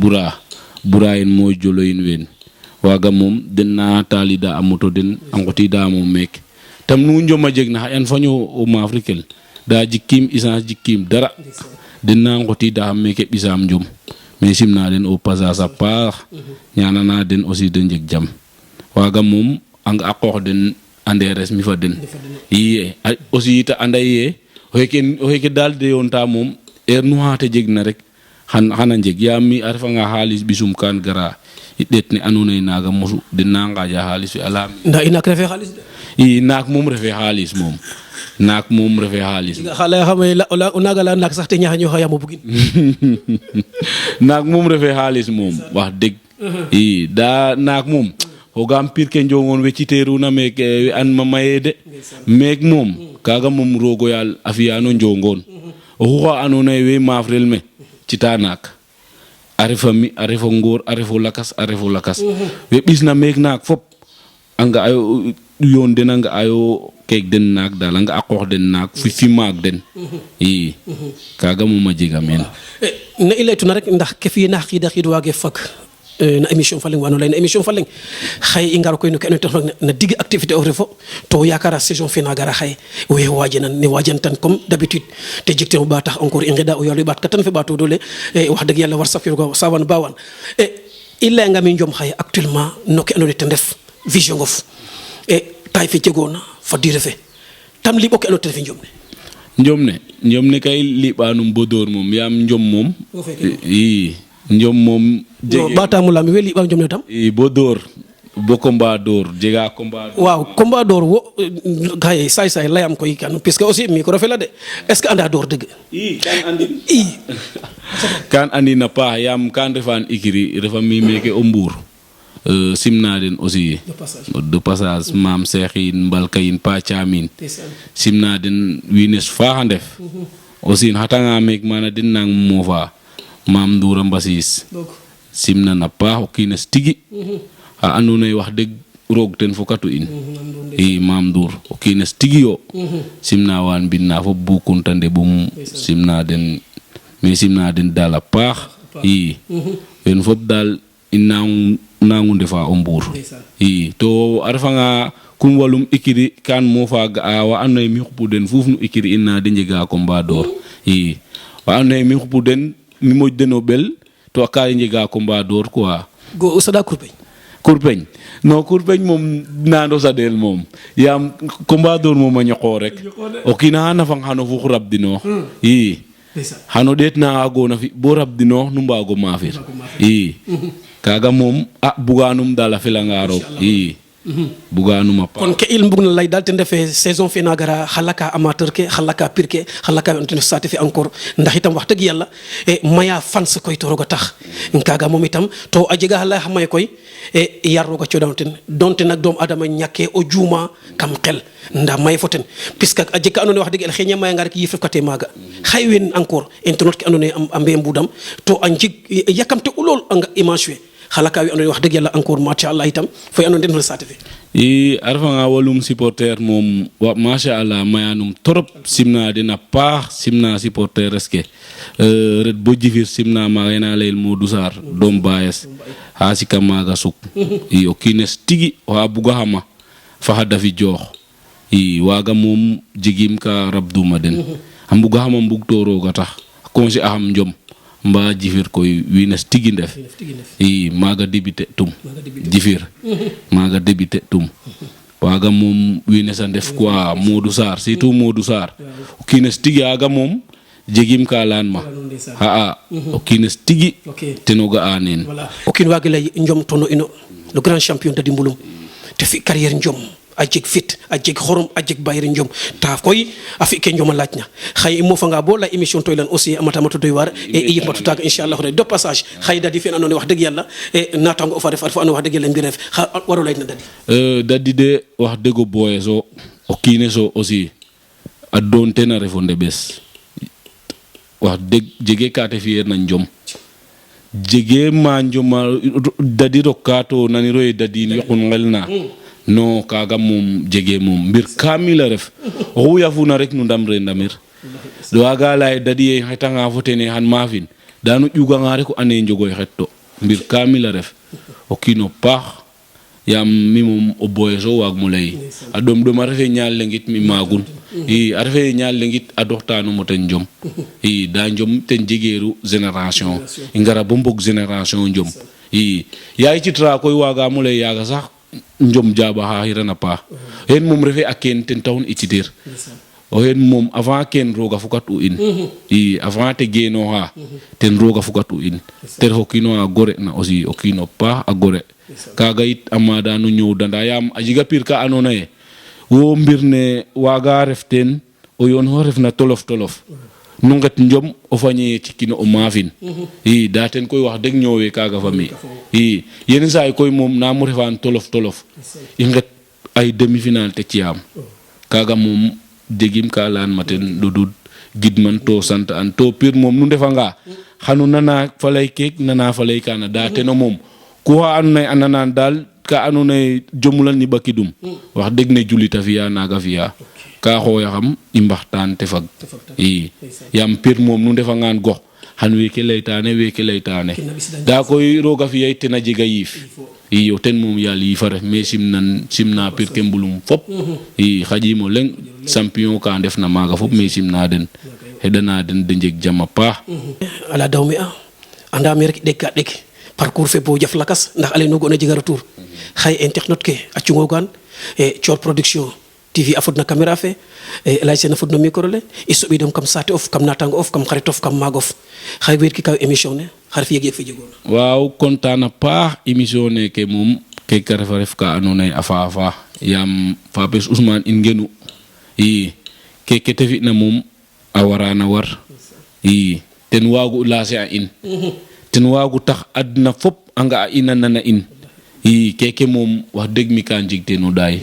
bura en mo jolo in wen waga mom den na talida amoto den angoti da mom mek tam nu njoma jegna yan fanyo o ma afrikel da jikim essence jikim dara den na ngoti da meke bisam njom mais simna den au passage a part ñaanana den aussi de njeg jam waga mom anga akor den anderes mi fa den yi aussi ta andaye o heke dalde yonta mom nu hata jegna rek xana njeg yami arfa nga xaalis bisum kan gara det ne anone naga mosu den na ngaja xaalis fi alam nda ina refe xaalis i nak mom refe xaalis mom nak mom refe xaalis xala xamay la naga la nak sax te ñaxa ñoxa yamo bugin nak mom refe xaalis mom wax deg i da nak mom hogam pirke njongon we citeru na mek an mamayede mek mom kaga mom rogo yal afiano njongon o ho anone we mafrel me citanak arefa mi arefa ngor arefa lakas we bisna mek nak fop anga ayo yon den anga ayo kek den nak dal anga akor den nak fi mag den i kaga mom ma jega men na ilaytu na rek ndax ke fi na xida xid wage fak na émission falling wano lay na émission falling xay i ngaro koy no kene tax na dig activité o refo to yakara saison fina gara xay we wajena ne wajantan comme d'habitude te jikte o ba tax encore i ngeda o yoli bat katan fe bato dole wax deug yalla war safir go sawan bawan illa ngami njom xay actuellement no ke anone te def vision of tay fe jegona fa dire fe tam li bokk anone te fi njomne kay libanum bodor mom yam njom mom i njom mom bata mulam we li ba njom ne tam i bodor bo combat d'or jega combat waaw combat d'or wo gay say layam koy kan puisque aussi micro fe la de est ce que anda d'or deug kan andi na pa yam kan refan ikiri refa mi meke o mbour simna den aussi de passage mam cheikhin mbalkayin pa chamin simna den wines fa ndef aussi hatanga mek mana den nang mofa mam ndura mbasis simna na pa o kines tigi a andone wax deug rog ten fokatu in mam ndur o kines tigi yo simna wan binna fo bu kuntande bum simna den dala paax en fop dal nangu defa o mbour to arfanga kun walum ikiri kan mo fa wa anay mi xupu den fuf nu ikiri inna de njega combat d'or wa anay mi xupu den mi moj deno bel to ka njega combat d'or quoi go usada kurpeñ mom nando sadel mom yam combat d'or mom a ñoko rek o kina na fang hano fu xurab dino hano det na go na fi bo rab dino nu mbago mafir kaga mom buganum dala filangaro buganuma pa kon ke il mbugna lay dal te defé saison fi nagara halaka amateur ke halaka pirke halaka on sati fi encore ndax itam wax deug yalla maya fans koy to roga tax kaga mom itam to ajega hala xamay koy yar roga ciodawten donte nak dom adama ñaké o juma kam xel nda may foten puisque ajeka anone wax deug el xeña may nga rek yifef katé maga xaywen encore internet ki anone am be mbudam to anjig yakamte ulol nga image halaka wi andone wax deug yalla encore ma sha Allah itam fay andone den certifié arfanga walum supporter mom wa ma sha Allah mayanum torop simna dina pa simna supporter eske red bo jifir simna ma ena leel Modou Sar dom bayes hasika maga suk o kines tigi wa buga hama fa hada fi jox waga mom jigim ka rabduma den am buga hama mbug toro ga tax konsi aham njom mba jifir koy winas tigi ndef maga débité tum jifir maga débité tum waga mom winesa ndef quoi Modou Sar surtout Modou Sar o kines tigi aga mom jegim ka lan ma o kines tigi tenoga anen o kin wagi lay njom tono ino le grand champion de dimbulum te fi carrière njom ajik fit ajik xorom ajik bayri njom ta koy afike njom laajna xay mo fa nga bo la émission toy lan aussi amata mato doy war e yimatu tag inshallah de passage xay dadi fi anone wax deug yalla natango fa def fa wax deug yalla mbiref waro lay na dadi de wax dego boyeso o kineso aussi adonte na refonde bes wax deug jege kate fier na njom jege ma njoma dadi rokato nani roy dadi yokun ngelna no kaga mom jege mom mbir kamila ref o yafuna rek nu ndamre ndamir do aga lay dadi hatanga fotene han mafin daanu ƴuganga rek o ande njogoy xetto mbir kamila ref o kiino paax yaam mi moom o boye so waag mo lay a ɗom a refe ñaal lengit mi maagun a refe ñaal lengit a doxtanum o ten njom da njom ten jegeeru génération i ngara bo mbog génération njom yaay citra koy waagaam o lay yaaga sax njom jaaɓaxa xirana paax hen moom refe a keen ten taxun i citir o hen moom avant ken roga fukat u in avant te genooxa ten roga fukat u in te ref o kiino a gore na aussi o kiino paax a gore kaga yit a maada no ñoowdanda yaam a jega piir ka andoona yee wo mbir ne waaga ref teen o yoon ho refna tolof tolof nu nget njom o fañe cikino o maafin da ten koy wax deg ñoowe kaaga fa mi yeni saay koy moom namu refaan tolof tolof i nget ay demi final te ciyaam kaaga moom jegim ka laan ma ten ludud gidman to sant an to piir moom nu ndefanga xanu nana falay keek nana falay kana da teno moom ku xa andoona yee a nanaan daal ka andoona yee jomulan ni ɓakidum wax deg ne julita fi'a naaga fi'a ka xooyaxam i mbaxtaan te fag yaam piir moom nu ndefangaan gox xan weeke laytaane daa koy roog a fi'a yit ten a jega yiif o ten moom yaal yiif a ref mais simna piir ke mbulum fop xaƴiim o leŋ champion ka ndefna maaga fop mais simna den xeɗana den de njeg jam a paax ala dawme a anda me rek ɗeg ka ɗeg parcours fe bo jaf lakas ndax ale no gona jega retour xay internet ke a cungogan Thior Production TV a fodna caméra fe Elhadji Sene a fodno micro le i soɓidom kam saate of kam natango of kam xarit of kam maag of xay weet ki kaw émission ne xar fi yeg fe jegoona waaw kontaan a paax émission ne ke moom ke ka refa ref ka andoona yee a faafa yaam Fapes Ousmane in ngenu keke te fi'na moom a warana war ten waagu lancer a in ten waagu tax adna fop a nga a ina nana in keke moom wax deg mi ka njeg teen o ɗaay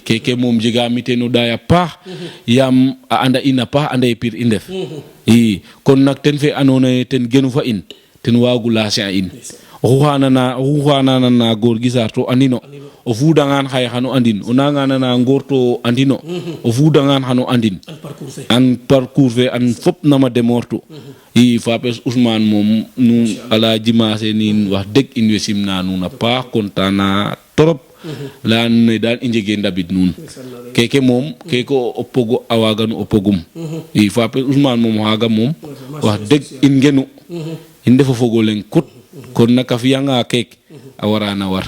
keke moom jegaami teen o ɗaay a paax yaam a anda in a paax anda ye piir i ndef kon nak ten fe andoona yee ten genu fa in ten waagu lancer a in oxu xa nana Gorgui Sarr to andino o fuudangaan xaye xano andin o nanga nana ngoor to andino o fuudangaan xano andin an parcours fe an fop nama demoortu Fapes Ousmane moom nu Alhaji Maase niin wax deg in way simna nuun a paax kontaana trop leya nuun ne daal i njege ndabid nuun keke moom keke o pogo a waaganu o pogum Fapes Ousmane moom xaaga moom wax deg in ngenu in ndefo fogo leŋ kut kon nak a fiyanga keek a warana war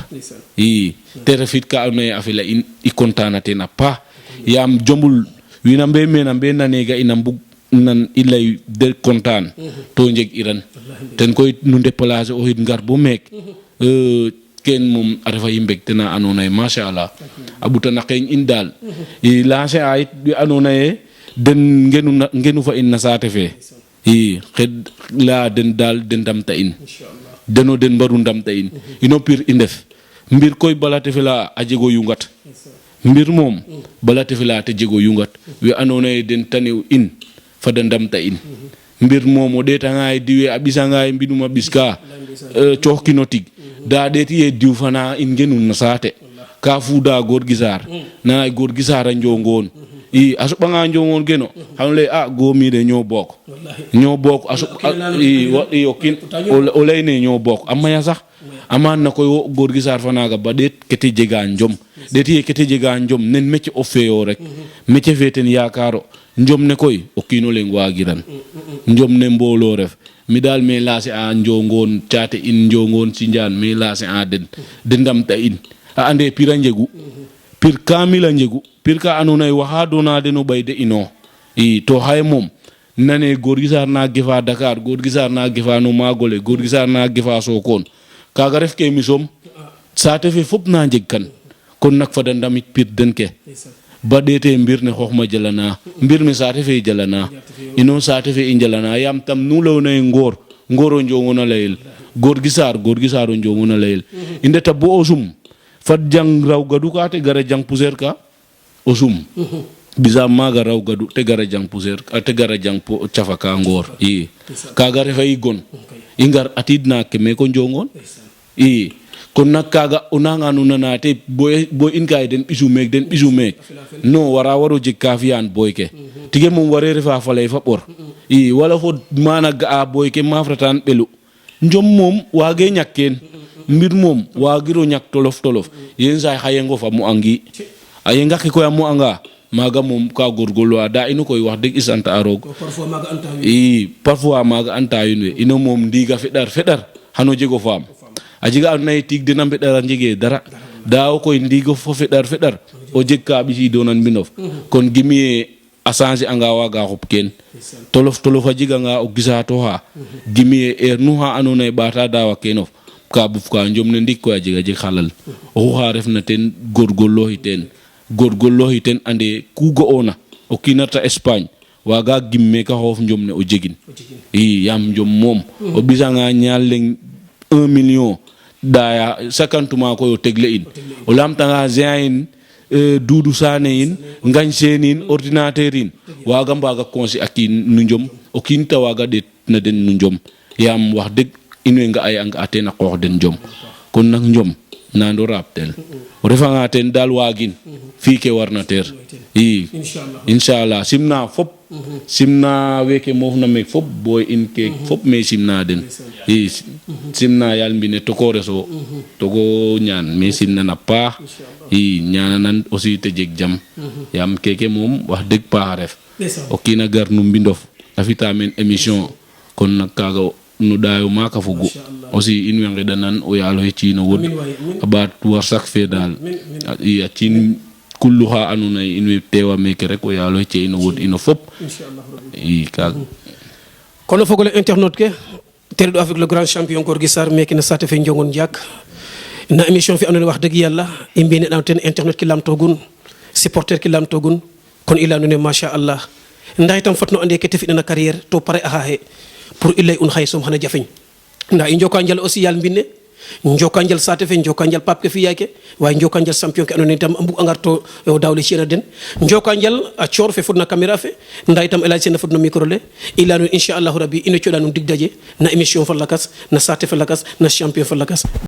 te refit ka andoona yee a fela in i kontaana teen a paax yaam jombul wiin a mbee meen a mbee naneega in a mbug nan i lay de kontaan to njeg iran ten koy nu déplacer o xid ngar bo meek ken moom a refa i mbeg tena andoona yee machallah a ɓutana qeeñ in daal i lancer a yit we andoona yee den ngenu fa in na saate fe xed laya den daal den ndamta in deno den mbaru ndamta in ino piir i ndef mbir koy bala te fela a jego yungat mbir moom bala te fela te jego yungat we andoona yee den tanew in fada ndamta in mbir moom o ɗeetanga ye diwe a ɓisanga ye mbinum a ɓis ka cooxkino tig da ɗeeti ye diw fana in ngenum na saate ka fuuda Gorgui Sarr nana Gorgui Sarr a njongoon a soɓanga njongoon geno xano lay a goomi de ñoo book a soɓ o kin o layne ñoo book a maya sax amaan na koy wo Gorgui Sarr fanaga ba ɗeet kete jega njom ɗeeti ye kete jega njom nen métier of feyo rek métier fe ten yaakaro njom ne koy o kiino leŋ waagiran njom ne mboolo ref mi daal me lancer a njongoon caate in njongoon Sindiane me lancer a den de ndamta in a ande piir a njegu piir kamil a njegu piir ka andoona yee waxa doona den o ɓayde ino to xaye moom nane Gorgui Sarr na gefa Dakar Gorgui Sarr na gefa no maagole Gorgui Sarr na gefa Sokone kaaga ref ke mi soom saate fe fop na njeg kan kon nak fada ndamit piir den ke ba ɗeete mbir ne xoox ma jalana mbir me saate fe jalana ino saate fe i njalana yaam tam nu layoona yee ngoor o njongoon a layel Gorgui Sarr o njongoon a layel i ndeta bo o sum fat jang raw gadu ka te gara jang poussière ka o sum bisam maaga raw gadu te gara jang poussière te gara jang cafa ka ngoor kaaga refa i gon i ngar atid na ke me ko njongoon kon nak kaga onanga no nanate boy in kay den bisu mek no waro je kafian boy ke tige mom ware refa falay fa bor i wala fo mana ga boy ke mafratan belu njom mom wage nyakken mbir mom wagiro nyak tolof yen say xayengo fa mu angi ay ngaki ko ya mu anga maga mom ka gorgolo da ino koy wax deug isanta arog parfois maga anta yunwe ino mom ndiga fedar hano jego fam ajiga nay tig dina bedara njege dara daaw koy ndigo fo fedar o jeg ka bi ci donan binof kon gimi asange anga waga hop ken tolof ajiga nga o gisato ha gimi nu ha anone bata dawa kenof ka buf ka njom ne ndik ko ajiga je xalal o ha refna ten gorgollo hiten ande ku go ona o kinata Espagne waga gimme ka hof njom ne o jegin yam njom mom o bisanga nyaleng 1 million daya sakantuma ko yo tegle in o lamtanga zain dudu sane in ngagne ordinateur in waga mbaga konsi akin nu njom o kinta waga det na den nu njom yam wax deug inwe nga ay anga atena ko den njom kon nak njom nando raptel o refanga ten dal wagin fi ke warna ter inshallah simna weke mofna mek fop boy in ke fop me simna den simna yal mbine to ko reso to go ñaan me simna na pa ñaananan aussi te jeg jam yam keke mom wax deug pa ref o kina gar nu mbindof afita men émission kon nak kaga nu dayo maka fugu aussi in wenge danan o yalo ci no wod abat war sak fe dal ya ci kulluha anuna in tewa meke rek o yalo ci no wod ino fop kag kono fogole internet ke terdo avec le grand champion Gorgui Sarr meke na sate fe njongon jak na émission fi andone wax deug yalla imbene dam ten internet ki lam togun supporter ki lam togun kon ila nune masha Allah nday tam fatno ande ke tefi na carrière to pare aha he pour ilay un khaysom xana jafeñ nda i njokanjal aussi yal mbinne njokanjal sate fe njokanjal pap ke fi yake way njokanjal champion ke anone tam ambu angarto dawle ci den njokanjal a cior fe fudna caméra fe nda itam elaj sen fudno micro le ila no inshallah rabbi ina cioda no dig daje na émission fa lakas na sate fa lakas na champion fa lakas